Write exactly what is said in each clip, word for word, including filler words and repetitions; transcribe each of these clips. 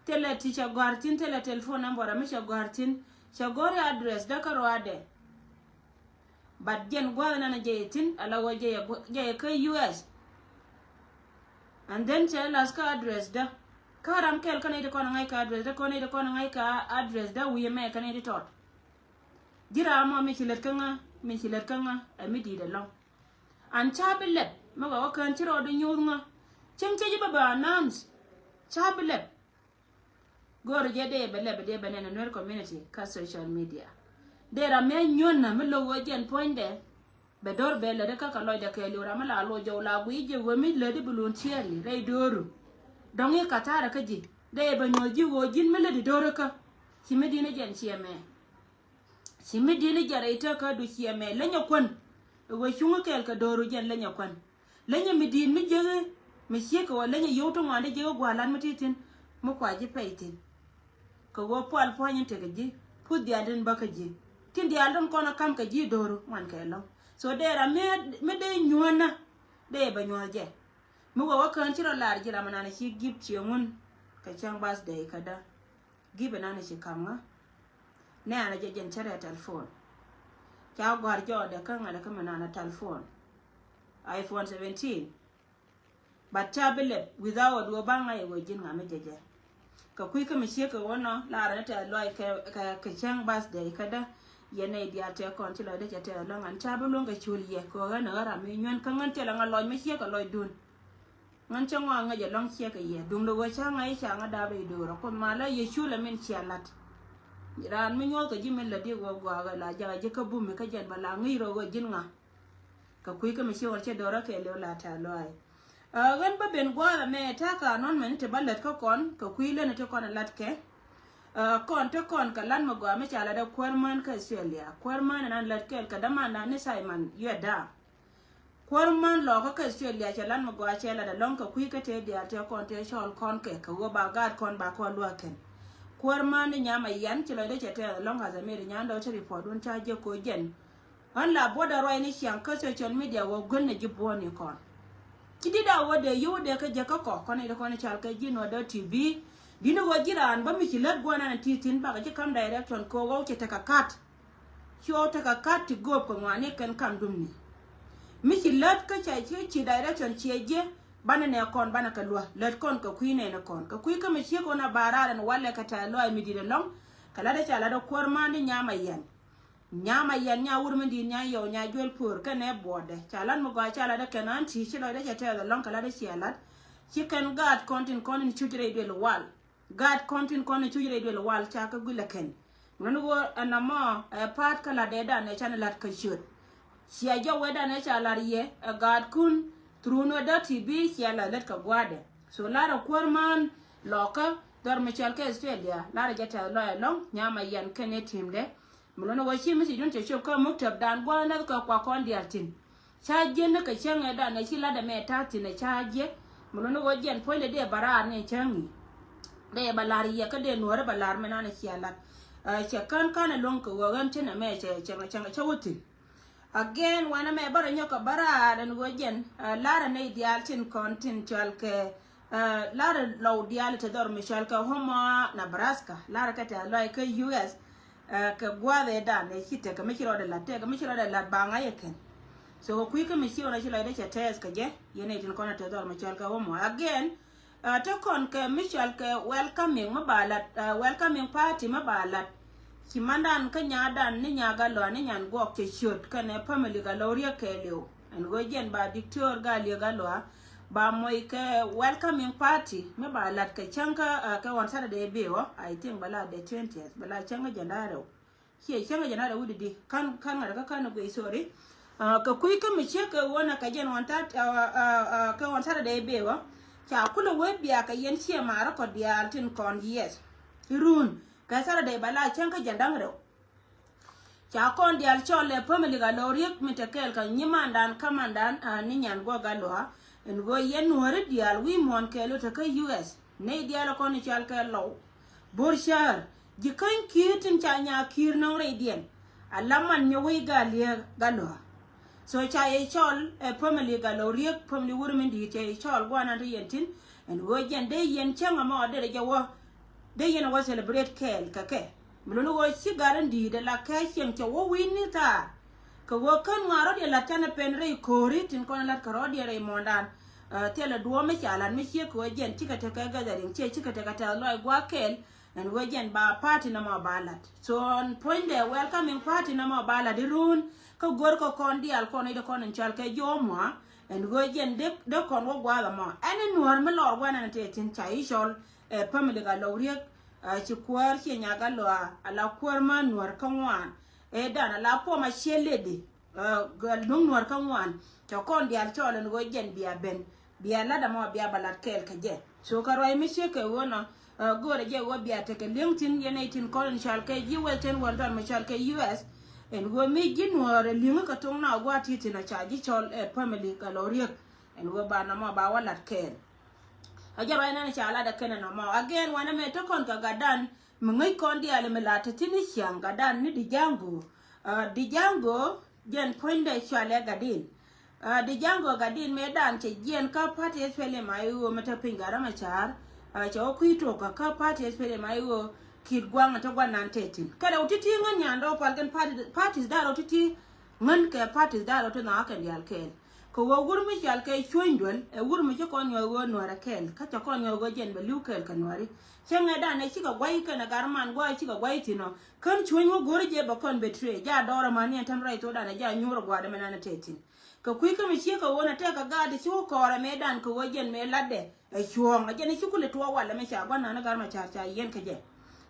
Thilɛ ti cɛ gɔ̱a̱r thi̱n, thilɛ telephone number mi cɛ gɔ̱a̱r thi̱n. Cɛ go̱r i̱ address dä kä ruaadɛ. But jɛn gua̱a̱th nan jɛ i̱ thi̱n ala wä jɛ i̱ kä U S. And then cɛ las kä address dä. Kä ram kɛl kä nɛy ti kɔn ŋa̱c kä address dä, kɔn nɛy ti kɔn ŋa̱c kä address dä wi̱i̱ mɛ kä nɛy ti tɔt. Ji̱ ram mɔ mi ci lät kä ŋä, mi ci lät kä ŋä ɛ mi di̱i̱t ɛlɔ̱ŋ. An ca bi lɛp mi wä wä kään ci rɔɔd inyuuth ŋä. Cieŋ cɛ ji̱ bä bä announce. Ca bi lɛp. Go̱o̱r jɛ dee bɛ lɛp dee bɛ nɛn ɛ Nuer community kä social media. Dee ram mi anyuɔ̱n na mi lo̱k wä jɛn puɔ̱nydɛ. Bɛ do̱r bɛ lät kä kɛ lɔcdɛ kɛɛliw ram mi la loc jɔw la guiy jɛ wä mi lät i̱ bi lun tiɛɛli rɛy do̱ru. Dɔ̱ŋ i̱ ka ta̱rä kä ji̱ dee bɛ nyuɔ̱th ji̱ wä ji̱n mi lät i̱ do̱ru kä. Ci mi di̱n i̱ jɛn ciɛ mɛ. Ci mi di̱t ni jɛ rɛy tekä du ciɛ mɛ lenyɛ kuän. Ɛ wee cuŋä kɛɛl kɛ do̱ru jɛn lenyɛ kuän. Lenyɛ mi di̱t mi jek mi ciek kɛ wä lenyɛ yio̱w ti ŋuan di jek gua̱a̱r lat mi ti thi̱n. Mi kua ji̱ pɛy thi̱n. Kɛ wä pual pua̱ny in tekɛ ji̱ puth diaal tin bä kä ji̱. Tin diaal tin kɔn a kam kɛ ji̱ do̱ru ŋuan kɛ lɔ̱ŋ. So dee ram mi dee nyuänä dee bɛ nyuɔ̱th jɛ. Mi wä wä kään ci rɔ lar ji̱ ram anan ci gift ciɛ ŋun kɛ cäŋ birthday kädä. Gift inan i̱ ci kam ŋä. Nɛ an a jɛ jɛn cɛ rɛ telephone. Ca gɔ̱a̱r jɔɔdɛ kä ŋa̱lɛ kä mi nan a telephone. iPhone seventeen. But ca bi lɛp without wä ba ŋa̱c ɛ wä ji̱n ŋa̱ mi jɛ jɛ. Kɛ kui̱ kä mi ciek kɛ wä nɔ lar ni tɛth lɔc kɛ kɛ cäŋ birthday kädä. Yɛn nɛy diaal tɛk kɔn ci lɔcdä cɛ tɛth lɔŋ an ca bi luäŋ kɛ cul yɛ kɛ ɣän ɣä ram mi nyuɛn kä ŋän thilɛ ŋa lɔc mi ciek kɛ lɔcdun. Ŋän cä ŋɔak ŋäc ɛlɔ̱ŋ ciɛ kɛ yɛ duŋdɛ ɣöö ca ŋa̱c ca ŋä dap rɛy do̱r ɛ kuoth malä Yecu lɛ min cia la̱t. Raan mi nyuɔ̱th kɛ ji̱ min lät diɛk ɣöö gɔaa ɣöö la jakä ji̱ kä bumi kä jɛn bɛ la ŋi̱i̱c rɔ ɣöö ji̱n ŋa. Kɛ kui̱ kä mi ci ɣɔr cɛ do̱r ɛ kɛɛliw la tɛ̈th lɔaac. Ɛ ɣän bä ben gua̱a̱th ɛmɛ ta̱a̱ kɛ anɔ̱n mɛn ti bä lät kä kɔn kɛ kui̱ leni ti kɔn ɛ la̱t kɛ. Ɛ kɔn ti kɔn kɛ la̱t mi gɔaa mi ca la̱t ɛ kuäär män kä Australia kuäär män ɛnan lät kɛɛl kɛ dämandan ni Simon Yuɛda. Kuäär män lɔɔkä kä Australia cɛ lat mi gɔaa cɛ lat ɛlɔ̱ŋ kɛ kui̱ kä tëë diaal tëë kɔn tëë cɔɔl kɔn kɛ kɛ ɣöö ba gaat kɔn ba kɔn luäk kɛn. Kuäär män ni nyam a yɛn ci lɔcdä cɛ tɛth ɛlɔ̱ŋ as a meri nyandɔɔc ti report wun ca jiɛ koc jɛn. Ɣän la buɔ̱tdɛ ruac ni ciaŋ kä social media wä guän ni ji̱ buɔ̱ɔ̱ni kɔn. Ci di̱t a wä dee yio̱w dee kä jɛ kä kɔ kɔn i̱ ti kɔn i̱ cal kɛ ji̱ nuɔ̱t dee ti bi di̱t ni wä ji̱ raan bä mi ci lät gua̱n an ti thi̱n bakɛ ji̱ ka̱m direction kɛ ɣöö ci tekɛ kat. Ci ɣɔw tekɛ kat ti gööp kɛ ŋuani kɛn kam dumni. Mi ci lät kä ca ci ci direction ciɛ jiɛ banɛ nɛ kɔn banɛ kɛ luä lät kɔn kɛ kui̱ nɛn kɔn kɛ kui̱ kä mi ciek ɣɔn a ba raar ɛn walɛ kɛ tɛ̈th lɔaac mi di̱t ɛlɔ̱ŋ. Kɛ lat ɛ ca lat ɛ kuäär män ni nyam a yɛn. Nyam a yɛn nya wur mi di̱t nya yɔw nya juel puɔ̱ɔ̱r kɛn ɛ buɔɔdɛ ca lat mi gɔaa ca lat ɛ kɛn an ti ci lɔcdɛ cɛ tɛ̈th ɛlɔ̱ŋ kɛ lat ɛ cia lat. Ci kɛn gaat kɔn tin kɔn in cuc rɛy duël wal. Gaat kɔn tin kɔn ɛ cuc rɛy duël wal ca kä guilɛ kɛn. Ŋän ɣöö ɛn ɛmɔ ɛ pa̱a̱t kä la̱t dee dan ɛ canɛ la̱t kä ciöt. Cia jɔw wee dan ɛ ca la̱t yɛ ɛ gaatkun through nuɔ̱t dee ti bi cia la̱t lät kɛ gua̱a̱dɛ. So la̱rä kuäär män lɔkä dhɔr mi cɔal kɛ Australia la̱rä jɛ tɛ̈th lɔaac ɛlɔ̱ŋ nyam a yɛn kɛn ɛ ti̱mdɛ. Mi lon ɛ wä ci mi ci dun cɛ cop kä muk tɛp dan gua̱a̱th näth kɛ kua kɔn diaal thi̱n. Ca jiɛn ni kɛ cäŋ ɛ dan ɛ ci lat ɛmɛ ta̱a̱ thi̱n ɛ ca jiɛ. Mi lon ni ɣöö jiɛn puɔ̱nydɛ dee bɛ raar ni cäŋ i̱ dee bɛ la̱r yɛ kä dee nuɔ̱ɔ̱ri bɛ la̱r mi nan ɛ cia lat. Ɛ cɛ kän kän ɛ luäŋ kɛ ɣöö ɣän cä nɛmɛ cɛ cɛ cɛ cɛ wä thi̱n. Again wanɛ mɛ bärɛ nyɔk kɛ bä raar ɛn ɣöö jiɛn ɛ la̱rä nɛy diaal tin kɔn tin cɔal kɛ Ɛ, larɛ lɔw diaal te dhɔr mi cɔal kɛ Omaha, Nebraska, larɛ kɛ tɛth lɔaac kä U S. Ɛ, kɛ gua̱a̱th ɛ dan ɛ ci tekɛ mi ci rɔɔdɛ lat tekɛ mi ci rɔɔdɛ lat ba ŋa̱c ɛ kɛn. So kɛ kui̱ kä mi ci ɣɔn ɛ ci lɔcdɛ cɛ tɛth kɛ jɛ yɛn ɛ tin kɔn ɛ tɛth dhɔr mi cɔal kɛ Omaha. Again, ɛ, te kɔn kɛ mi cɔal kɛ welcoming mi ba lat, ɛ, welcoming party mi ba lat. Ci mandan kä nyadan ni nya Gatluak ni nyan guɔk cɛ ciöt kɛnɛ family Gatluak riek kɛɛliw. Ɛn ɣöö jiɛn ba diktor Gatluak Gatluak ba moc kɛ welcoming party mi ba lat kɛ cäŋ kä, ɛ, kɛ ɣɔn Saturday bi wä, I think bɛ la the twentieth bɛ la cäŋ kä jɛn da̱rɛw. Ciɛ cäŋ kä jɛn da̱rɛw wut di kan kan ŋa̱t kä kan guiy, sorry. Ɛ, kɛ kui̱ kä mi ciek kɛ ɣöö nɛ kɛ jɛn ɣɔn tat, ɛ, ɛ, ɛ, kɛ ɣɔn Saturday bi wä. Ca kulɛ wee bia kɛ yɛn ciɛ marä kɔ diaal tin kɔn, yes. Run kɛ Saturday bɛ la cäŋ kä jɛn da̱ŋ rɛw. Ca kɔn diaal cɔl lɛ family Gatluak riek mi te kɛɛl kɛ nyimandan kamandan, ɛ, ni nyan guɔ Gatluak. Ɛn ɣöö yɛn nuɔ̱ɔ̱ri diaal wi̱i̱ muɔ̱ɔ̱n kɛɛl wä te kä U S. Nɛy diaal ɛ kɔn i̱ cɔal kɛ lɔw. Bo̱r cäär ji̱ käny ki̱i̱r tin ca nyaa ki̱i̱r nɔŋ rɛydiɛn. A la man nyɛ wec Gatluak Gatluak. So ca yɛ cɔl ɛ family Gatluak riek, family wur min di̱i̱t ca yɛ cɔl guanan te yɛn tin. Ɛn ɣöö jɛn dee yɛn cäŋ ɛmɔ derɛ jɛ wä. dee yɛn a wä celebrate kɛɛl kɛ kɛ. Mi luni ɣöö ci gat in di̱i̱t ala kɛ cieŋ cɛ wä wi̱i̱ni thaar. Kɛ ɣöö kän ŋuan rɔ̱diɛn la̱t canɛ pɛn rɛy ko̱ri tin kɔn la̱t kɛ rɔ̱diɛn rɛy muɔ̱ɔ̱ndan. Thilɛ duɔ̱ɔ̱p mi ca la̱t mi ciek kɛ ɣöö jɛn cikɛ tekɛ gathering ciɛ cikɛ tekɛ tɛth lɔc gua̱a̱th kɛɛl. Ɛn ɣöö jɛn ba party nɔmɔ ba la̱t. So ɛn puɔ̱nydɛ welcoming party nɔmɔ ba la̱t irun. Kä go̱r kɛ kɔn diaal kɔn i̱ dee kɔn in cɔal kɛ jomua. Ɛn ɣöö jɛn dee kɔn wä gua̱a̱th ɛmɔ. Ɛn in nuɔ̱ɔ̱r mi lɔɔr gua̱n ɛn tëë thi̱n ca i̱ cɔl. Ɛ family ka Lɔw Riek. Ci kuäär ci nyak a lɔa ala kuäär ma nuɔ̱ɔ̱r kä ŋuan. Ɛ dan ala puɔm a ciɛ ledi. Gäl duŋ nuɔ̱ɔ̱r kä ŋuan. Cɛ kɔn diaal cɔɔl ɛn ɣöö jɛn bia ben. Bia lat ɛmɔ bia ba lat kɛɛl kɛ jɛ. So kɛ ruac mi ciek kɛ ɣöö nɔ. Go̱o̱rɛ jɛ ɣöö bia tekɛ li̱eŋ thi̱n yɛn nɛy tin kɔn in cɔal kɛ ji̱ wɛl tin wäl dɔr mi cɔal kɛ U S. Ɛn ɣöö mi ji̱ nuɔ̱ɔ̱r ɛ li̱eŋ kɛ thoŋ na gua̱a̱th ti thi̱n ɔ ca ji̱ cɔl ɛ family kɛ Lɔw Riek. Ɛn ɣöö ba nɔmɔ ba wä lat kɛɛl. A jɛ ruac nɛn ca lat ɛ kɛn ɛ nɔmɔ again wanɛ mɛ te kɔn kɛ gatdan. Mi ŋäc kɔn diaal mi la te thi̱n i̱ ciaŋ gatdan ni Dijaŋgo. Dijaŋgo jɛn puɔ̱nydɛ cualɛ gatdin. Dijaŋgo gatdin mëëdan cɛ jiɛn kä party S P L M I O mi te piny Gat Macar. Cɛ wä kui̱ tok kä party S P L M I O ki̱t gua̱a̱ŋ te gua̱nan te thi̱n kɛ rɛw ti̱ti̱ ŋän nyandɔ pal kɛn party da̱r rɛw ti̱ti̱ ŋän kɛ party da̱r rɛw ti nhɔakɛ kɛn diaal kɛɛl. Kɛ ɣöö wur mi cɔal kɛ Cuɔ̱ny Duel ɛ wur mi ci kɔn nyuɔth ɣöö nuäärä kɛɛl kä cɛ kɔn nyuɔth ɣöö jɛn bɛ li̱w kɛɛl kɛ nuääri. Cä ŋɛ danɛ cikɛ guay kɛnɛ gar man guay cikɛ guay thi̱n ɔ. Kän Cuɔ̱ny wä go̱ri jɛ bɛ kɔn betray ja dɔɔrɛ man ni ɛn täm rɛy thokdan ɛ ja nyuur ɛ gua̱a̱dɛ mɛ nanɛ tɛth thi̱n. Kɛ kui̱ kä mi ciek kɛ ɣöö nɛ tɛk kɛ gaat ci wä kɔɔrɛ mëëdan kɛ ɣöö jɛn mëë latdɛ. Ɛ cuɔ̱ɔ̱ŋ ɛ jɛn i̱ ci kuli tuɔɔk walɛ mi ca gua̱n nani Gat Macar ca yiɛn kä jɛ.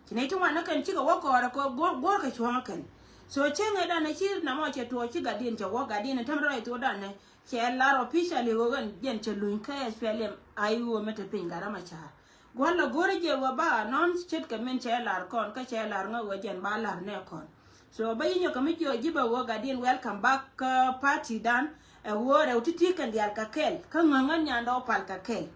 Ci nɛy ti ŋuan ni kɛn cikɛ wä kɔɔrɛ kɛ go̱r kɛ cuɔ̱ɔ̱ŋ ɛ kɛn. So cä ŋɛ danɛ ci namɔ cɛ tuɔɔk ci gatdiɛn cɛ wä gatdiɛn ɛn täm rɛy thokdan ɛ. Cɛ lar officially ɣöö ɣän jɛn cɛ luny kä S P L M I O mi te piny Gat Macar. Gua̱n la go̱rä jɛ wä ba announce ce̱tkɛ min cɛ lar kɔn kä cɛ lar ŋä ɣöö jɛn ba lar nɛ kɔn. So ba yinyɔ kɛ mi jiɔ ji̱ bɛ ɣöö gatdiɛn welcome back kä party dan. Ɛ ɣöö rɛw ti̱ti̱ kɛn diaal kɛ kɛl kä ŋäŋä nyandɔ pal kɛ kɛl.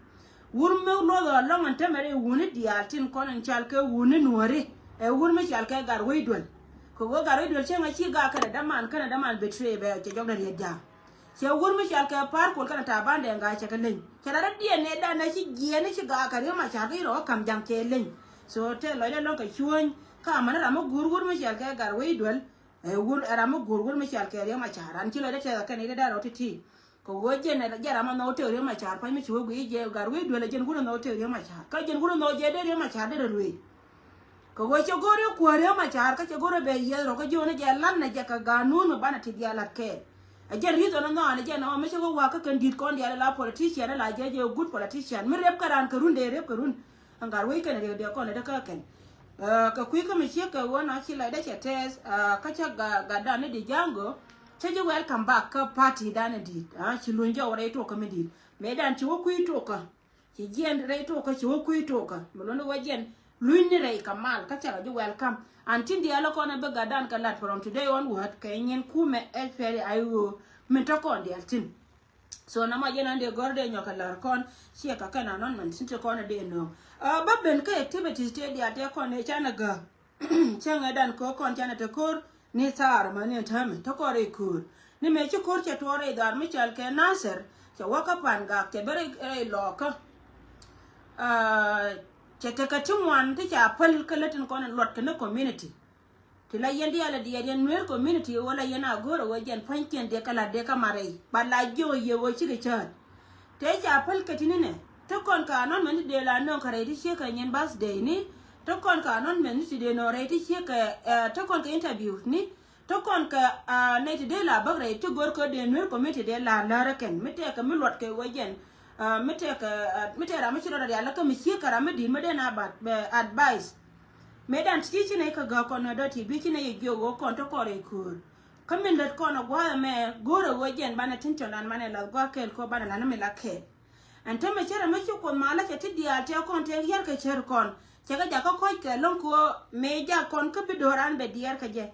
Wur mi luɔth ɔ lɔŋ ɛn tämɛ ri wuni diaal tin kɔn in cal kɛ wuni nuɔri. Ɛ wur mi cal kɛ Gatwec Duel. Kɛ ɣöö Gatwec Duel cɛ ŋa ci gak kɛnɛ däman kɛnɛ däman betray bɛ cɛ jɔkdɛ riet ja̱a̱. Cɛ wur mi cɔal kɛ Pa̱a̱r Kuɔl kɛnɛ Taban Dɛŋ Gaa cɛ kɛ leny. Cɛ lat rɔ diɛn nɛ dan nɛ ci jiɛɛn ni ci gaak kɛ Riek Machar kä ci rɔ kä ka̱m ja̱ŋ cɛ leny. So tɛ lɔcdɛ lɔ̱ŋ kɛ Cuɔ̱ny kä amäni ram mi guur wur mi cɔal kɛ Gatwec Duel. Ɛ wur ɛ ram mi guur wur mi cɔal kɛ Riek Machar an ci lɔcdɛ tɛth kɛn i̱ dee dan rɔ ti̱ti̱. Kɛ ɣöö jɛn ɛ jɛn ram mi nhɔk tëk Riek Machar pa̱ny mi ci wä guiy jɛ Gatwec Duel ɛ jɛn wur nhɔk tëk Riek Machar kä jɛn wur nhɔk jɛ dee Riek Machar dee rɔ ruëëc. Kɛ ɣöö cɛ go̱r i̱ kuäär Riek Machar kä cɛ go̱r i̱ bɛ yieth rɔ kä jiɔn i̱ jɛ la̱t nɛ jɛ kɛ ganun mi banɛ ti diaal la̱t kɛɛl. Ɛ jɛn reason ɛ nhɔaani jɛn ɛ ɣöö mi cɛ ɣöö wa̱a̱ kä kɛn di̱t kɔn diaal ɛ la politician ɛ la jɛ jɛ good politician mi rep kɛ raan kɛ run dee rep kɛ run. Ɛn gat wec kɛn ɛ riek dee kɔn ɛ dee kä kɛn. Kɛ kui̱ kä mi ciek kɛ ɣöö na ci lɔcdɛ cɛ tɛth kä cä gatdan ni Dijaŋgo. Cä ji̱ welcome back kä party dan ɛ di̱t ci luny jɔw rɛy tuɔk kä mi di̱t mëë dan ci wä kui̱ tuɔk kä. Ci jiɛn rɛy tuɔkä ci wä kui̱ tuɔkä mi luɔ̱n wä jiɛn luny ni rɛy kɛ mal kä cɛ rɔ ji̱ welcome. An tin diaal kɔn a bi gatdan kɛ lat from today onward kɛ nyin kumɛ S P L M I O min tɔ kɔn diaal tin. So na ma jiɛn an dee gɔr dee nyɔk kɛ lar kɔn ciɛ kɛ kɛn announcement tin ti kɔn a dee nööŋ. Bä ben kä activities tëë diaal tëë kɔn ëë canɛ gä. Cäŋɛ dan ko̱o̱k kɔn canɛ te ko̱r ni thaar mäni ɛn täämɛ te kɔn rɛy ko̱o̱r. Ni mëë ci ko̱r cɛ tuɔɔk rɛy dhɔaar mi cɔal kɛ Nasir cɛ wä kä Pangak cɛ ben rɛy lɔɔkä. Cɛ tekɛ ti ŋuan ti ca päl kä lät tin kɔn in luɔt kɛ ni community. Ti la yɛn diaal a diɛɛr yɛn Nuer community ɣöö la yɛn a go̱o̱r a ɣöö jɛn pua̱nykiɛn dee kä la̱t dee kä mat rɛy ba la jiök a yiëë ɣöö cikɛ cäät. Tëë ca päl kɛ ti̱ni nɛ te kɔn kɛ announcement ti dee la nöŋ kɛ rɛy ti ciek kɛ nyin birthday ni. Te kɔn kɛ announcement ni ti dee nöŋ rɛy ti ciek kɛ te kɔn kɛ interview ni. Te kɔn kɛ nɛy ti dee la bäk rɛy ti go̱r kɛ dee Nuer community dee la lär kɛn mi tɛkɛ mi luɔt kɛ wee jɛn. Mi tɛkɛ mi tɛk ram mi ci rɔɔdɛ rial lä kä mi ciek kɛ ram mi di̱i̱t mi dee na advice. Mëë dan ti ci nɛy kä gäk kɔn nɛ dɔ̱ ti bi ci nɛy jiök ɣöö kɔn te kɔn rɛy köör. Kä min lät kɔn a gua̱a̱th ɛmɛ go̱o̱rɛ ɣöö jɛn banɛ tin cɔndan manɛ lath gua̱a̱th kɛɛl kɛ ɣöö banɛ la̱t ni mi la kɛɛl. Ɛn tämɛ cärɛ mi ci Kuoth malä cɛ ti diaal tɛk kɔn tɛk yär kɛ cär kɔn cɛ kɛ jakä kɔc kɛ lo̱ŋ kɛ ɣöö mëë jak kɔn kä bi do̱ran bɛ diɛɛr kɛ jɛ.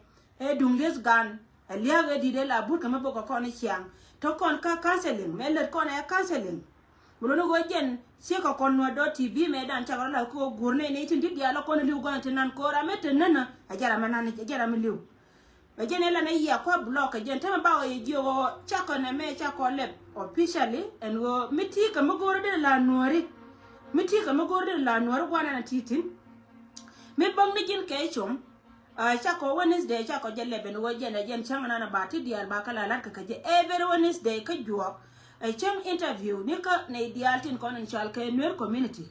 Ɛ duŋ lieth gan ɛ lia̱a̱k ɛ di̱t ɛ la but kɛ mi bok kɛ kɔn i̱ ciaŋ. Te kɔn kä counseling mëë lät kɔn ɛ counseling. Mi luɔ̱ni ɣöö jɛn ciekɛ kɔn nuɔ̱t dɔ̱ ti bi mëë dan cakɛ rɔ la̱th kɛ ɣöö guur nɛy nɛy tin di̱t diaal ɛ kɔn li̱w gua̱n ti nan ko̱o̱r ram mi te nänä ɛ jɛ ram mi nan ɛ jɛ ram mi li̱w. Ɛ jɛn ɛ lan ɛ yia kua block ɛ jɛn te mi ba ɣɔɔ yɛ jiök ɣöö cakɔ nɛ mɛ cakɔ lɛp officially ɛn ɣöö mi ti̱i̱ kɛ mi go̱o̱r dee la nuɔ̱ɔ̱ri. Mi ti̱i̱ kɛ mi go̱o̱r dee la nuɔ̱ɔ̱ri gua̱n ɛn a ti̱i̱ thi̱n. Mi bäŋ ni ji̱n kɛ com, ah, cakɔ Wednesday, cakɔ jɛ lɛpɛn wä jɛn, ɛ jɛn cäŋ nan a ba ti diaal ba kä la lat kɛ kɛ jɛ every Wednesday kä juɔk. Ɛ cäŋ interview ni kä nɛy diaal tin kɔn in cɔal kɛ Nuer community.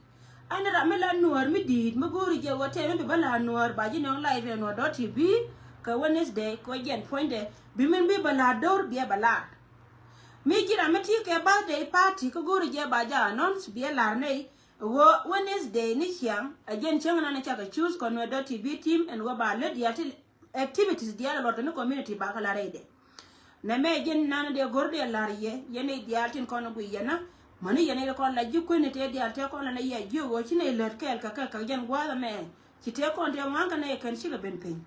Ɛn ram mi la Nuɔr mi di̱i̱t mi go̱o̱ri jɛ wä tɛm mi bi bä la Nuɔr ba ji̱ nɔŋ live ɛ Nuɔr dot T V kɛ Wednesday kɛ wä jɛn puɔ̱nydɛ bi min bi bä la do̱r biɛ bä la. Mi ji̱ ram mi ti kɛ birthday party kä go̱o̱ri jɛ ba jɛ announce biɛ lar nɛy. Ɣöö Wednesday ni ciaŋ, ɛ jɛn cäŋ nan cakɛ choose kɔn Nuer dot T V team ɛn ɣöö ba lät diaal ti activities diaal luɔt kɛ ni community ba kɛ la rɛydɛ. Nɛmɛ ɛ jɛn nan dee go̱r dee lar yɛ, yɛn i̱ diaal tin kɔn gui yɛn na, mäni yɛn i̱ kɔn la ji̱ kueni tëë diaal tëë kɔn la nɛ yɛ ji̱ ɣöö ci nɛ lät kɛɛl kɛ kɛ kɛ jɛn gua̱a̱th ɛmɛ, ci tëë kɔn tëë ŋua̱n kɛ nɛ yɛ kɛn cikɛ ben piny.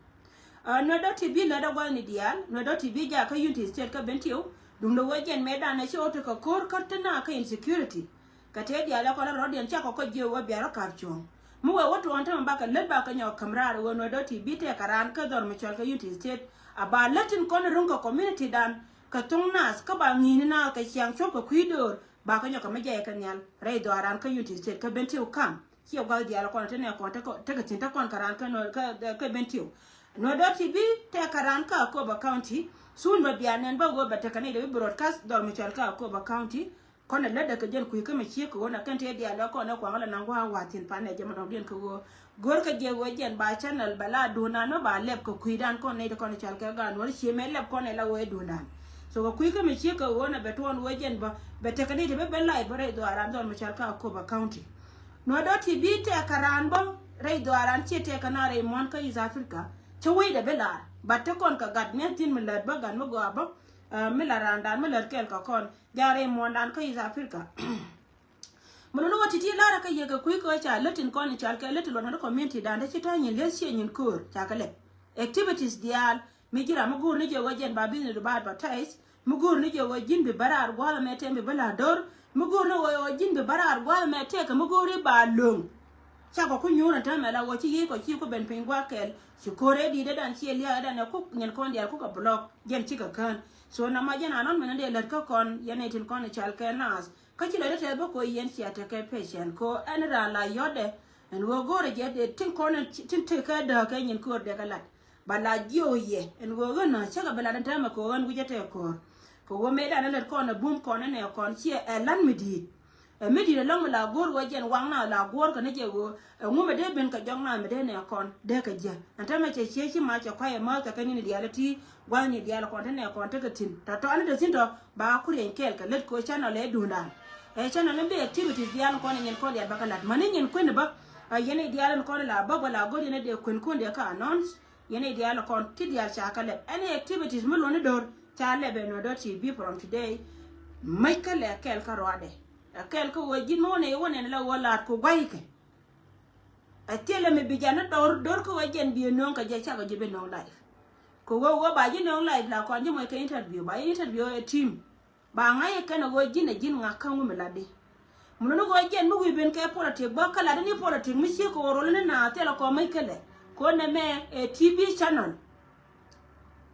Ah, Nuer dot T V lät ɛ gua̱thni diaal, Nuer dot T V jakä Unity State kä Bentiu, duundɛ wee jɛn mëëdan ɛ ci ɣɔw tekɛ ko̱r kä te na kä insecurity. Kɛ tëë diaal ɛ kɔn rɔ̱diɛn cakɔ kä jiök wee bia rɔ ka̱p cuɔ̱ɔ̱ŋ. Mi wee wä tuɔɔn tämɛ bakɛ lät bakɛ nyɔk käm raar ɛ wee Nuer dot T V tëëkɛ raan kä dhɔr mi cɔal kɛ Unity State. A ba lät tin kɔn ruŋ kɛ community dan kɛ thoŋ naath kä ba ŋi̱i̱ni naath kɛ ciaŋ cuɔ̱p kɛ kui̱ döör bakɛ nyɔk kɛ mi jɛyɛ kɛ nhial rɛy dhɔaaran kä Unity State kä Bentiu kam. Ciɛ gua̱th diaal kɔn te nɛ kɔn tekɛ thi̱n te kɔn kɛ raan kä Nuer kä, kä Bentiu. Nuer dot T V tɛkɛ raan kä Akobo County. Sun bä bia nɛn bä ɣöö bɛ tekɛ ni dee bi broadcast dhɔr mi cɔal kä Akobo County. Kɔn ɛ lätdɛ kɛ jɛn kui̱ kä mi ciek kɛ ɣöö na kɛn tëë diaal ɛ kɔn ɛ kuaŋ lɛ naŋ gua̱a̱ wa̱a̱ thi̱n pan ɛ jɛ mɛ dɔ̱ŋdiɛn kɛ ɣöö go̱r kɛ jɛ ɣöö jɛn ba channel bɛ la duundan mɛ ba lɛp kɛ kui̱dan kɔn nɛy ti kɔn cɔal kɛ gaat Nuɔr cie mɛ lɛp kɔn ɛ la ɣöö ɛ duundan. So kɛ kui̱ kä mi ciek kɛ ɣöö na bɛ tuɔɔn ɣöö jɛn bä bɛ tekɛ ni ti bä ben live bä rɛy dhɔaaran dhɔr mi cɔal kä Akobo County. Nuɔr dot T V tɛkɛ raan bä rɛy dhɔaaran ciɛ tɛkɛ na rɛy muɔ̱n kä East Africa. Cä wecdɛ bi laar. But te kɔn kɛ gat mi̱eth thi̱n mi lät bä gat mi gɔaa bä. Ah, mi la raandan mi lät kɛɛl kɛ kɔn. Ja̱ rɛy muɔ̱ndan kä East Africa. Mi luni wä ti̱ti̱ la̱rä kä yɛ kɛ kui̱ kä ca lät tin kɔn i̱ cɔal kɛ lät ti luɔt ŋäni community dan te ci tɔ̱ nyin li̱eth ciɛ nyin köör ca kɛ lɛp. Activities diaal mi ji̱ ram mi go̱o̱r ni jɛ wä jɛn ba business ba advertise. Mi go̱o̱r ni jɛ wä ji̱n bi bä raar gua̱a̱th ɛmɛ tɛm bi bä la̱r do̱r. Mi go̱o̱r ni wä ji̱n bi bä raar gua̱a̱th ɛmɛ tɛkɛ mi go̱o̱r i̱ ba lo̱ŋ. Cakɔ ku nyuur ɛn täämɛ la wä ci yiëë kɔ ci ku ben piny gua̱a̱th kɛl ci ko̱r ɛ di̱i̱t ɛ dan ci ɛ lia̱a̱ ɛ dan ɛ kuk nyin kɔn diaal kuk ɛ block jɛn cikɛ kään. So na ma jɛn anɔn mɛn ɛ dee lät kä kɔn yɛn ɛ tin kɔn i̱ cɔal kɛ naath. Kä ci lɔcdä tɛth bä kɛ ɣöö yɛn cia tekɛ pecɛn kɛ ɣöö ɛn raan la yɔ̱tdɛ. Ɛn ɣöö go̱o̱rɛ jɛ dee tin kɔn tin tekɛ dääk kɛ nyin köör dee kɛ lat. Ba la jiök yɛ ɛn ɣöö ɣän nä cäkɛ bi lat ɛn täämɛ kɛ ɣöö ɣän wi̱cä tɛk köör. Kɛ ɣöö mëëdan ɛ lät kɔn ɛ bum kɔn ɛ nɛ kɔn ciɛ ɛ la̱t mi di̱i̱t. Ɛ mi di̱i̱t ɛlɔ̱ŋ mi la go̱o̱r ɣöö jɛn waŋna la guɔ̱ɔ̱r kɛ ni jɛ ɣöö ɛŋu mi dee ben kɛ jɔkna mi dee nɛ kɔn dee kɛ jiɛ. Ɛn täämɛ cɛ ciec ci ma cɛ kuay ɛ määth kɛ kɛ ni̱n diaal ɛ ti gua̱thni diaal kɔn te nɛ kɔn tekɛ thi̱n tɔ̱tɔ̱ ɛn te thi̱n tɔ̱. Ba ku rieny kɛɛl kɛ lät ko channel ɛ duundan. Ɛ channel in bi activities diaal in kɔn in yɛn kɔn diaal ba kɛ lat. Mani nyin kuini ba. A yɛn i̱ diaal in kɔn la ba bä la go̱r yɛn i̱ dee kuen kun dee ka announce. Yɛn i̱ diaal in kɔn ti diaal ca kɛ lɛp. Any activities mi luɔni do̱r ca lɛp ɛ Nuer dot T V from today. Mäc kä lɛ kɛɛl kä ruadɛ. Ɛ kɛɛl kä wee ji̱n mi wä nɛ wä nɛ la wä laat ku gua̱ykɛ. Ɛ thilɛ mi bi jɛn ni dor dor kä wee jɛn bi ɛ nööŋ kɛ jɛ cakɔ ji̱ bi nööŋ live. Kɛ wee wee ba ji̱ nööŋ live la kɔn ji̱ mɔc kɛ interview ba ji̱ interview ɛ team. Ba ŋa̱c ɛ kɛn ɛ wee ji̱n ɛ ji̱n ŋa̱k kä ŋu mi latdi. Mun ni wee jɛn mi wi̱i̱ ben kɛ politic bä kä latdi ni politic mi ciek kɛ wee rol ni na thilɛ kɔn mec kɛ lɛ. Kɛ wee nɛmɛ ɛ T V channel.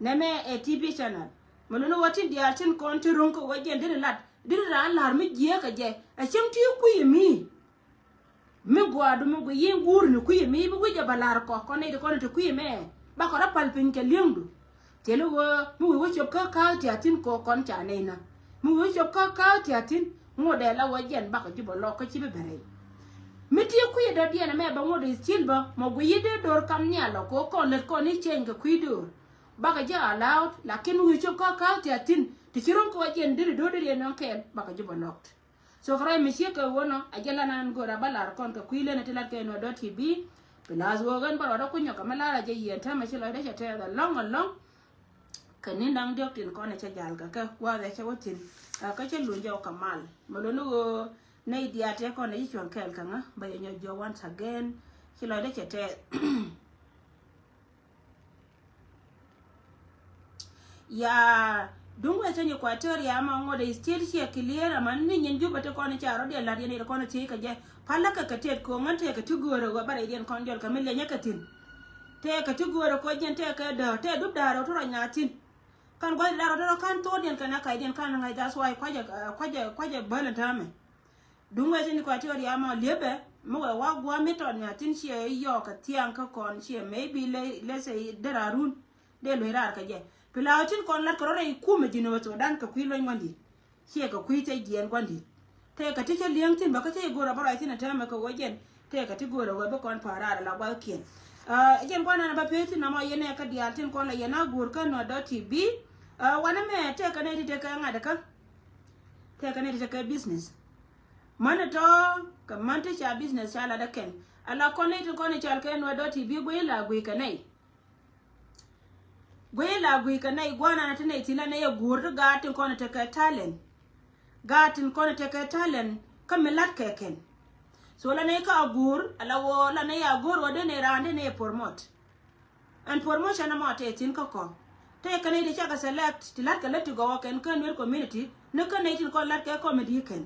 Nɛmɛ ɛ T V channel. Mun ni wee tin diaal tin kɔn ti ruŋ kɛ wee jɛn diri lat diri raan la̱r mi jiääk kɛ jɛ ɛ cieŋ ti kui̱ mi. Mi gua̱a̱du mi gui yin guur ni kui̱ mi bi wi̱c ɛ bä la̱r kɔ kɔn nɛy ti kɔn ti kui̱ mɛ. Bakɔ rɔ pal piny kɛ li̱eŋdu. Thil ɣöö mi wi̱i̱ wä cop kä ka̱a̱k tiathin kɔ kɔn ca nɛy na. Mi wi̱i̱ wä cop kä ka̱a̱k tiathin ŋot dee la wä jiɛn bakɔ ji̱ bä lɔk kä ci bi bɛ rɛy. Mi ti kui̱ dɔ̱diɛn ɛmɛ bä ŋot is cil bä mɔ gui yi dee do̱r kam nhial lɔ kɔ kɔn lät kɔn i̱ ceny kɛ kui̱ do̱r. Bakɔ ji̱ allowed lakin mi wi̱i̱ cop kä ka̱a̱k tiathin ti ci ro̱ŋ kɛ wä jiɛn deri do̱r deri ɛn nɔŋ kɛɛl bakɔ ji̱ bä lɔk. So kɛ ruac mi ciek kɛ ɣöö nɔ a jɛ lan an go̱o̱r a bä lar kɔn kɛ kui̱ leni ti lat kɛ Nuer dot T V. Pi lath ɣöö ɣän bä ruɔdä kunyɔ kɛ mi lar a jɛ yieen täämɛ ci lɔcdä cɛ tɛɛth alɔŋ alɔŋ. Kɛ ni̱n da̱ŋ diɔ̱k tin kɔn ɛ cɛ jal kɛ kɛ gua̱a̱th ɛ cɛ wä thi̱n. Kä cä luny jɛ wä kɛ mal mɛ loni ɣöö nɛy diaal tëë kɔn ɛ ci cuɔ̱ŋ kɛɛl kɛ ŋä bä yɛ nyɔk jiɔk once again. Ci lɔcdä cɛ tɛɛth. Ya duŋ Western Equatoria ma ŋot ɛ still ciɛ clear ama ni nyin Juba ti kɔn ca rɔ diɛ lat yɛn yɛn kɔn ti kɛ jɛ. Palä kɛ kɛ tet ko ŋän tëë kɛ ti göörä wä barɛ yɛn kɔn jɔl kɛ mi leny kɛ thin. Tëë kɛ ti göörä ko jɛn tëë kɛ dä tëë dup da̱a̱r rɔ ti rɔ nya thin. Kan gua̱th da̱a̱r rɔ ti rɔ kan thor diɛn kɛ na kay diɛn kan ŋa̱c, that's why kuacɛ kuacɛ kuacɛ bäl in täämɛ. Duŋ Western Equatoria mɔ liepɛ Mi wɛ wa gua̱a̱ mi tɔt mi a tin ciɛ yɔɔk kɛ thiaŋ kä kɔn ciɛ maybe le, let's say, dee raar run. Dee luec raar kɛ jɛ. Pi la tin kɔn lat kɛ rɔ rɛy kumɛ ji̱n wä Sudan kɛ kui̱ luny ŋuandi. Ciɛ kɛ kui̱ cɛ jiɛn guandi. Tëë kɛ ti cä li̱eŋ thi̱n bä kä cä i̱ go̱o̱r a bä ruac thi̱n a täämɛ kɛ ɣöö jɛn. Tëë kɛ ti go̱o̱r a ɣöö bi kɔn pa̱a̱r raar a la gua̱thkiɛn. Ah, jɛn gua̱n ɛn a bä pee thi̱n nɔmɔ yɛn ɛ kä diaal tin kɔn la yɛn a go̱o̱r kä Nuer dot T V. Ah, wanɛ mɛ tëë kɛ nɛy ti tëë kɛ ŋa̱t kä. Tëë kɛ nɛy ti tëë kɛ business. Män ɛ tɔ̱ kɛ män ti ca business ca lat ɛ kɛn. A la kɔn nɛy tin kɔn i̱ cɔal kɛ Nuer dot T V guiy la guiy kɛ nɛy. Guiy la guiy kɛ nɛy gua̱a̱r nan ti nɛy ti la nɛy a guur ti gaat tin kɔn tekɛ talent. Gaat tin kɔn tekɛ talent kä mi la̱t kɛ kɛn. So la nɛy kä a guur, a la wä la nɛy a guur wä dee nɛy raan dee nɛy promote. Ɛn promotion ɛmɔ tëë thi̱n kä kɔ. Tëë kɛ nɛy ti cakɛ select ti la̱t kɛ lät ti gɔw ɛ kɛn kä Nuer community ni kä nɛy tin kɔn la̱t kɛ comedy kɛn.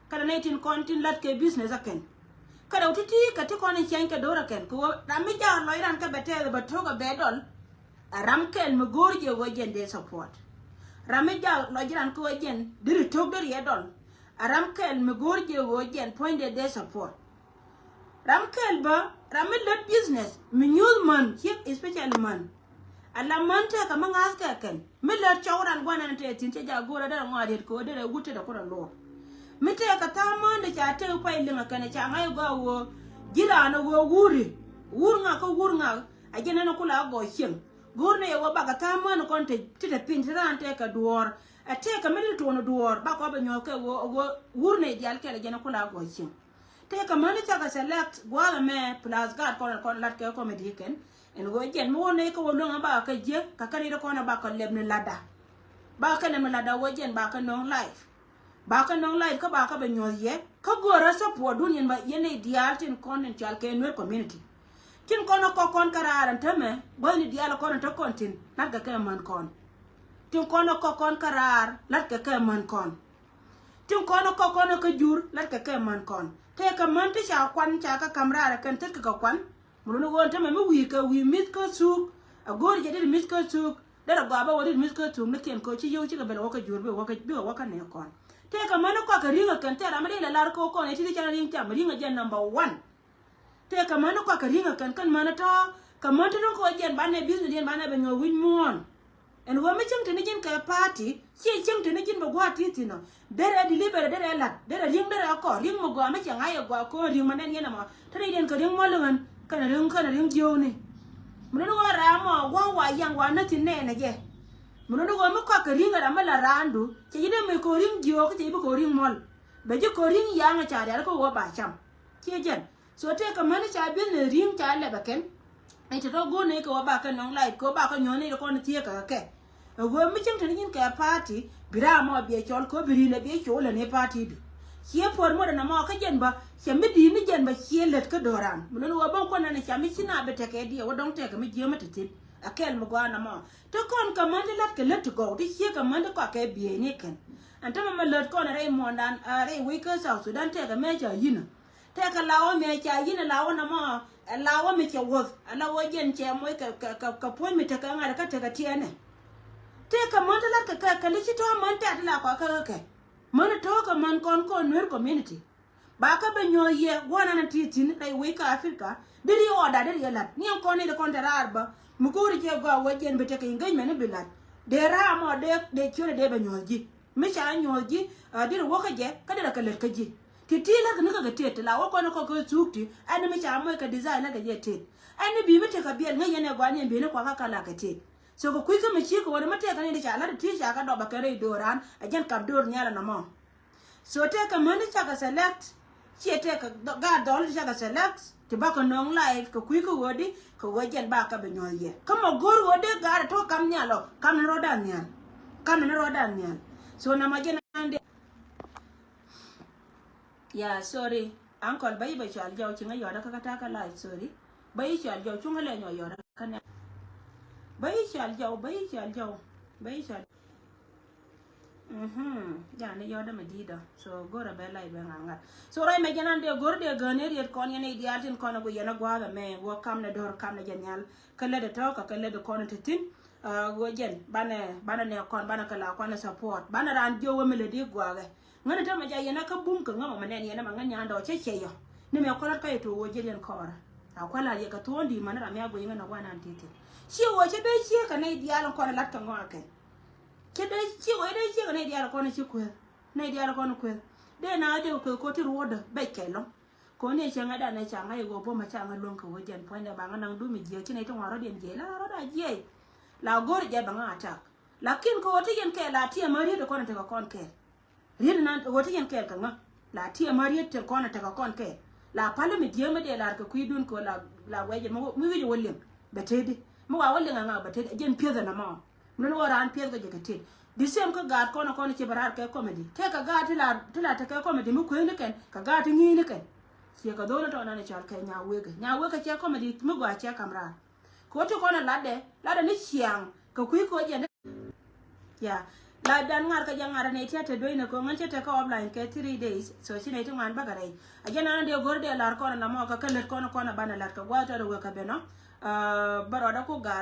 Kä nɛy tin kɔn tin la̱t kɛ business ɛ kɛn. Kä rɛw ti̱ti̱ kɛ ti kɔn in ciɛny kɛ do̱r ɛ kɛn kɛ ɣöö ram mi jak lɔc ran kä bɛ tɛth bɛ to̱k ɛ bɛ dɔl. Ɛ ram kɛl mi go̱o̱r jɛ ɣöö jɛn dee support. Ram mi jak lɔc ran kä ɣöö jɛn deri to̱k deri ɛ dɔl. Ɛ ram kɛl mi go̱o̱r jɛ ɣöö jɛn puɔ̱nydɛ dee support. Ram kɛl bä, ram mi lät business mi nyuuth män ciek, especially män. A la män tëëkä mi ŋa̱th kɛ kɛn mi lät cɔw ran gua̱n ɛn tëë thi̱n cɛ jak go̱o̱r ɛ derɛ ŋɔaadiet kɛ ɣöö derɛ wut tëë dɛ kurɛ luɔr. Mi tëëkä tha̱a̱ŋ män dee ca tëëk pay liŋ ɛ kɛn ɛ ca ŋa̱c ɛ gɔaa ɣöö ji̱ raan ɛ ɣöö wuri wur ŋak kä wur ŋak. A jɛn ɛn ɛ kula gɔɔy cieŋ go̱o̱r ni ɛ ɣöö bakɛ tha̱a̱ŋ män kɔn ti ti te piny ti raan tëëkä duɔ̱ɔ̱r. Ɛ tëëkä mi ti tuɔɔn duɔ̱ɔ̱r bakɔ bɛ nyuɔ̱th kɛ ɣöö ɣöö wur ni diaal kɛl ɛ jɛn ɛ kula gɔɔy cieŋ. Tëëkä mäni cakɛ select gua̱a̱th ɛmɛ plus gaat kɔn kɔn lat kɛ comedy kɛn. Ɛn ɣöö jɛn mi wä nɛy kä wä luäŋ ɛ bakɛ jiäk kä kɛn i̱ kɔn ɛ bakɛ lɛp ni latda. Bakɛ lɛp ni latda ɣöö jɛn bakɛ nöŋ live. Bakɛ nöŋ live kä bakɛ bɛ nyuɔ̱th yɛ kä go̱o̱rä support dun yɛn bä yɛn nɛy diaal tin kɔn in cɔal kɛ Nuer community. Tin kɔn ɛ kɔk kɔn kä raar ɛn tämɛ gua̱thni diaal kɔn in te kɔn tin latkɛ kɛ män kɔn. Tin kɔn ɛ kɔk kɔn kä raar latkɛ kɛ män kɔn. Tin kɔn ɛ kɔk kɔn ɛ kä jur latkɛ kɛ män kɔn. Tëëkɛ män ti ca kuan ca kä ka̱m raar ɛ kɛn thit kɛ kɛ kuan. Mi luni ɣöö tämɛ mi wi̱i̱ kɛ wi̱i̱ mi̱th kä thuuk. A go̱o̱r jɛ dit mi̱th kä thuuk. Derɛ gɔaa bä wä dit mi̱th kä thuuk ni kiɛn kɛ ci yio̱w cikɛ bɛl wä kä jur bi wä kä, bikɛ wä kä nɛ kɔn. Tëëkɛ män ɛ kɔakɛ ri̱ŋ ɛ kɛn thil ram mi dee lɛ lar kä wä kɔn ɛ ti di can ri̱ŋ cam ri̱ŋ ɛ jɛ number one. Tëëkɛ män ɛ kɔakɛ ri̱ŋ ɛ kɛn kɛn män ɛ tɔ̱ kɛ män ti dɔ̱ŋ kɛ wä jiɛn banɛ business diɛn banɛ bɛ nyuɔ̱th wi̱c muɔ̱ɔ̱n. Ɛn ɣöö mi cieŋ teni ji̱n kɛ party, ciɛ cieŋ teni ji̱n bɛ gua̱a̱th ti̱i̱ thi̱n ɔ. Derɛ delivery, derɛ la̱t, derɛ ri̱ŋ, derɛ kɔr ri̱ŋ mi gɔaa mi cɛ ŋa̱c ɛ gɔaa ko̱n ri̱ŋ ma nɛn yɛn ɛmɔ. Te rɛy diɛn kɛ ri̱ŋ muɔl ɣän kɛnɛ ri̱ŋ, kɛnɛ ri̱ŋ jiöökni. Mi luni ɣöö ram mɔ gua̱a̱th wa yaŋ wa näk thi̱n nɛɛnɛ jɛ. Mi luni ɣöö mi kɔakɛ ri̱ŋ ɛ ram mi la raandu cɛ ji̱ dee mi ko̱n ri̱ŋ jiöök cɛ ji̱ bi ko̱n ri̱ŋ muɔl. Bɛ ji̱ ko̱n ri̱ŋ yaŋ ɛ ca rial kä wä ba cam. Ciɛ jɛn. So tëëkɛ mäni ca business ri̱ŋ ca lɛpɛ kɛn. I̱ te tɔ go̱o̱r ni kɛ wä bakɛ nɔŋ live kɛ wä bakɛ nyuɔ̱n ni kɔn thieekä kɛ kɛ. Ɛ ɣöö mi cieŋ teni ji̱n kɛ party bi ram mɔ biɛ cɔl kɛ wä bi ri̱n ɛ biɛ col ɛ ni party du. Ciɛ puɔ̱r muɔt ɛn ɛmɔ kä jɛn bä cɛ mi di̱i̱t ni jɛn bä ciɛ lät kä do̱ran mi luni wä bä kuɔn ɛn ɛ ca mi ci na bi tekɛ diɛ wä dɔ̱ŋ tëëkɛ mi jiäämä te thi̱n. Ɛ kɛl mi gɔaa ɛn ɛmɔ te kɔn kɛ män ti la̱t kɛ lät ti gɔw ti ciek kɛ män ti kɔakɛ bieyni kɛn. Ɛn tämɛ mɛ lät kɔn rɛy muɔ̱ɔ̱ndan, a, rɛy wec kä South Sudan tëëkɛ mɛ ca yi̱n ɔ. Tëëkɛ lawä mɛ ca yi̱n ɛ lawä nɔmɔ, ɛ lawä mi cɛ wuɔth, ɛ lawä jɛn cɛ moc kɛ, kɛ, kɛ, kɛ puɔ̱ny mi tekɛ ŋa̱t kä tekɛ tiɛɛnɛ. Tëëkɛ män ti la̱t kɛ kɛ kɛn ti ci tɔ̱ män tɛ̈t ti la kɔakɛ kɛ kɛ. Män tɔ̱ kɛ män kɔn kɔn Nuer community. Ba kä bɛ nyuɔ̱th yɛ gua̱nan ti thi̱n rɛy wec kä Africa. Deri ɣɔda deri yɛ la̱t ni ɛn kɔn ni di kɔn te raar bä. Mi go̱o̱ri jɛ gɔaa wä jɛn bi tekɛ engagement ni bi la̱t. Dee raam ɔ dee, dee ciötdɛ dee bɛ nyuɔ̱th ji̱. Mi ca nyuɔ̱th ji̱, a, deri wä kä jɛ kä deri kɛ lät kä ji̱. Ti ti la̱t kɛ ni kä kɛ tet ti la wä kɔn kɔk kɛ thuuk ti. Ɛn ni mi ca moc kɛ design la̱t kɛ jɛ tet. Ɛn ni bi mi tekɛ biɛl ŋäc yɛn ɛ gɔaa ni ɛn bi ni kuakä kä la kɛ tet. So kɛ kui̱ kä mi ci kɛ wä ni mi tekɛ ni di ca la̱t ti ca kɛ dɔp ɛ kɛ rɛy do̱ran. Ɛ jɛn kap do̱r nhial ɛnɔmɔ. So tëëkɛ mäni cakɛ select, ciɛ tëëkɛ gaat dhɔl ti cakɛ select ti bakɛ nöŋ live kɛ kui̱ kä ɣöödi kɛ ɣöö jɛn bakɛ bi nyuɔ̱th yɛ. Kä mɔ go̱o̱r ɣöö dee gaat ɛ tɔ̱ kam nhial ɔ, kam ni rɔ̱dan nhial. Kam ni rɔ̱dan nhial. So nɔmɔ jɛn an dee. Yeah, sorry. Uncle, bä yi bɛ cual jɔw ci ŋä yɔ̱dä kä kä ta̱kä live, sorry. Bä yi cual jɔw cuŋä lɛ nyɔ yɔ̱dä kä nɛ. Bä yi cual jɔw, bä yi cual jɔw, bä yi cual. Mhm. Jani yɔ̱dä mɛ di̱i̱dä. So go̱rɛ bɛ live bɛ ŋa̱ŋa̱t. So rɔy mɛ jɛn an dee go̱r dee gäni riet kɔn yɛn i̱ diaal tin kɔn a gui yɛn a gua̱a̱th ɛmɛ wä kamnɛ do̱r kamnɛ jɛ nhial. Kä lätdɛ tɔ̱ kä kä lätdɛ kɔn ti thi̱n. A, ɣöö jɛn banɛ, banɛ nɛ kɔn banɛ kɛ la kɔn support. Banɛ raan jiök wä mi lätdi gua̱a̱kɛ. Ŋäni tämɛ ca yɛn a kä bum kɛ ŋämɛ mɛ nɛn yɛn ɛmɛ ŋäni nyandɛ ɔ cä cɛ yɔ. Ni mɛ kualat kä yɛ tuɔk wä jɛ liɛn kɔɔrä. A kualat yɛ kɛ thuɔ̱ɔ̱ŋ di̱i̱t mani ram ya guiy ŋän a guanan ti̱ti̱. Ciɛ wä cɛ dee ciɛ kɛ nɛy diaal in kɔn lat kɛ ŋɔakɛ. Cɛ dee ciɛ wä cɛ dee ciɛ kɛ nɛy diaal in kɔn ci kueth. Nɛy diaal in kɔn kueth. Dee na dee kueth ko̱ ti ruɔ̱dä bɛc kɛ lɔ̱ŋ. Ko̱n ni cɛ ŋa̱cdan ɛ ca ŋa̱c ɛ ɣöö bä ma ca ŋa̱c luäŋ kɛ wä jɛn puɔ̱nydɛ ba ŋa̱ naŋ dumi jiääk ci nɛy ti ŋuan rɔ̱diɛn jiɛc la rɔ̱da jiɛc. La go̱r jɛ ba ŋa̱ attack. Lakin kɛ ɣöö ti yɛn kɛɛl la tiɛm a riet kɔn tekɛ kɔn kɛɛl. Riet nan ɣöö ti yɛn kɛɛl kɛ ŋa̱. La tiɛm a riet te kɔn tekɛ kɔn kɛɛl. La pal mi diee mi dee lar kɛ kui̱dun kɛ ɣöö la, la wɛcɛ mi wi̱c wä liŋ bɛ tëëdi. Mi wa wä liŋ a ŋa̱ bɛ tëëdi jɛn piɛth ɛn ɛmɔ. Mi ni wä raan piɛth kɛ jɛ kɛ tëëd. The same kä gaat kɔn kɔn ci bɛ raar kɛ comedy. Tëë kɛ gaat ti la, ti la tekɛ comedy mi kueeni kɛn kɛ gaat ti ŋi̱i̱ni kɛn. Ciɛ kɛ dho̱l ni tɔɔnan i̱ cɔal kɛ Nyawekɛ. Nyawekɛ cɛ comedy mi gɔaa cɛ kam raar. Kɛ ɣöö ti kɔn a latdɛ, latdɛ ni ciaŋ kɛ kui̱ kɛ ɣöö jɛ ni. Ya. La dan ŋa̱r kɛ jɛ ŋa̱r ni tiat te duec ni ko̱ŋ ɣän cä tekɛ offline kɛ three days. So ci nɛy ti ŋuan bäkɛ rɛy. A jɛ nan dee go̱r dee lar kɔn a namɔ kɛ kä lät kɔn kɔn a banɛ lat kɛ gua̱a̱th tɔt a wek kɛ ben ɔ. Bä rɔɔdä ku gaat.